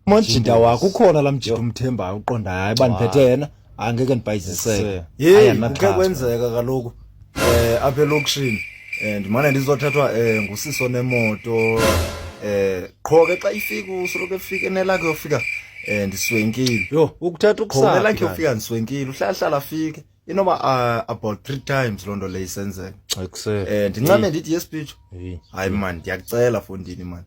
Umjita wakho ukhona laa mjita umthembayo uqondayo, hayi uba ndiphethe yena angeke ndibhayiziseke. Yeyi, kukhe kwenzeka kaloku apha elokishini ndimane ndizothathwa ngusisi onemoto. Qho ke xa ifika usoloko efika enelakhe yofika ndiswenkile. Yho, ukuthatha Qho ukusaphi nelakhe kanti? yofika ndiswenkile, uhlala-hlala afike. Inoba about 3 times loo nto leyo isenzeka. Ekuse. Ndincame ndithi yesipitsho. Hey. Hayi man, ndiyakucela fondini man.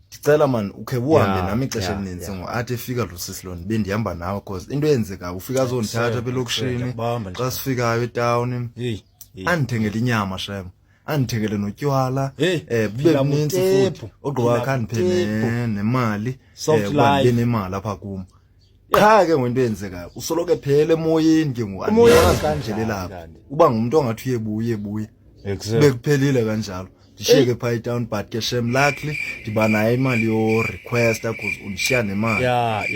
Ndicela man ukhe uhambe nami ixesha elininzi ngoku athi efika lo sisi lona bendihamba nawe cause into eyenzekayo ufika azondithatha apha elokishini Ndiyakubamba nje. xa sifikayo etawuni Hey. Hey. andithengele inyama shem, andithengele notywala Hey, bube phila bunintsi futhi butephu, ogqiba phila khe andiphe butephu. nemali Soft uba ndibe life. nemali apha kum. Qha ke ngento eyenzekayo usoloko ephela emoyeni ke ngoku, Emoyeni andiyazi kanjani uphelelaphi. kanti? Uba ngumntu ongathi uyebuya uyebuya Ekuse. bekuphelile kanjalo, ndishiyeke phaa etown. But ke shem, luckily ndiba nayo imali yorequesta cause undishiya nemali. Ayi,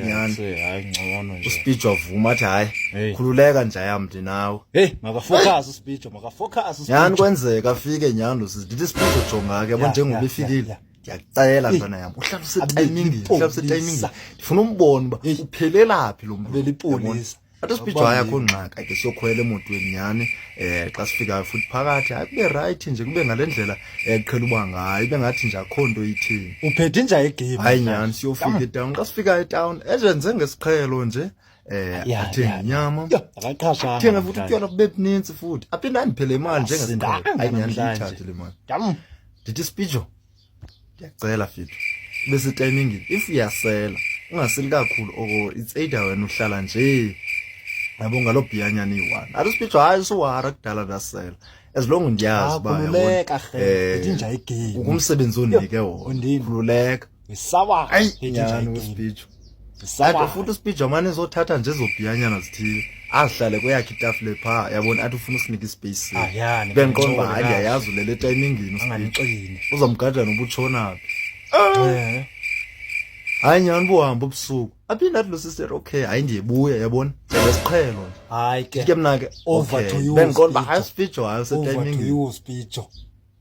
nyhani. Ekuse, hayi ngcono nje. Uspeech wavuma athi hayi, Hey. khululeka nje yam, ndinawe. Hey, makafocus uSpeech, makafocus Nyhani uSpeech. kwenzeka afike nyhani lo sisi, ndithi Speech, jonga ke yabo, njengoba ifikile ndiyakucela mntwana yam uhlala usetayimingini, uhlala usetayimingini, ndifuna umbone uba uphelelaphi lo mntu. Abelipolisa. Athi uSpeech hayi akho ngxaki, ake siyokhwela emotweni nyhani. Xa sifikayo futhi phakathi, hayi kube right nje, kube ngale ndlela eqhela uba ngayo, ibe ngathi nje akho nto ithini. Uphethe inja yegame. Hayi nyhani siyofika etown, xa sifika etown ezenze ngesiqhelo nje athenge inyama, Yho, akaqashanga. athenge futhi namhlanje. utywala bube bunintsi futhi, aphinde andiphele imali njengesiqhelo. Asindanga Hayi nyhani namhlanje. ndiyithathe le mali. Dam. Ndithi Speecho, ndiyacela fethu ube setayimingini, if uyasela ungaseli kakhulu or it's either wena uhlala nje yabo ngaloo bhiyanyana iyi-one. Athi uSpeecho hayi suwara, kudala ndasela, as long ndiyazi Ah, uba yabona, khululeka rhe. Phethe inja yegame. kukho umsebenzi ondinike wona, Undini. khululeka. Isawa. Hayi Phethe inja nyhani yegame. uSpeecho. Isawa. Athi futhi uSpeecho amane ezothatha nje ezobhiyanyana zithile azihlale kweyakhe itafile phaa yabona, athi ufuna usinika ispace. Ah, ya, Bendiqonda uba hayi kakuhle. ndiyayazi ulele etayimingini uSpeech. Anganixini. Uzamgada noba utshona phi. Hayi nyhani buhamba ubusuku, aphinde athi lo sister okay hayi ndiyebuya yabona njengesiqhelo nje. Hayi ke. Ke mna ke Over okay. to you, Bendiqonda uba Speecho. hayi Speecho hayi Over to usetayimingini. you Speecho.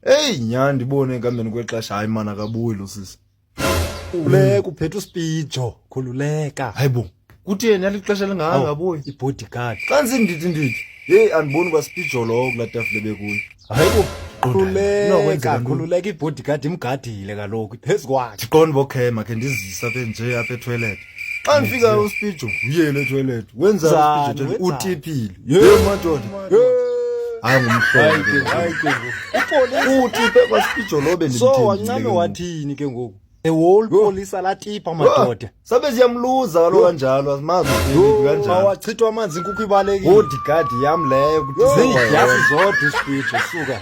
Eyi nyhani ndibone ekuhambeni kwexesha hayi mani akabuyi lo sisi. Khululeka, uphethe uSpeecho. Khululeka. Hayi bo, kutheni yalixesha elingaka ngabuyi? I-bodyguard. Xa ndithi heyi andiboni kwaSpeecho lowo kulaa tafile bekuyo. Hayi bo. Inokwenzeka Khululeka, ntoni? khululeka, i-bodyguard imgadile kaloku phezu kwakhe. Ndiqonda uba okay makhe ndizise apha nje apha etoilet. Xa ndifikayo uSpeecho uyele etoilet, wenzani Wenzani, uSpeecho etoilet? wenzani? Utiphile. Ye madoda, hayi ngumhlobo Hayi ke, hayi ke ngoku. utiphe kwaSpeecho lo So bendimthembile wancame ke ngoku. wathini ke ngoku? The whole police alatipa madoda. Sabe siyamluza kaloku kanjalo, asimazi upheliphi kanjalo. Awachithwa amanzi inkukhu ibalekile. Bodyguard yam leyo. Ziidyasi zodwa uSpeecho suka.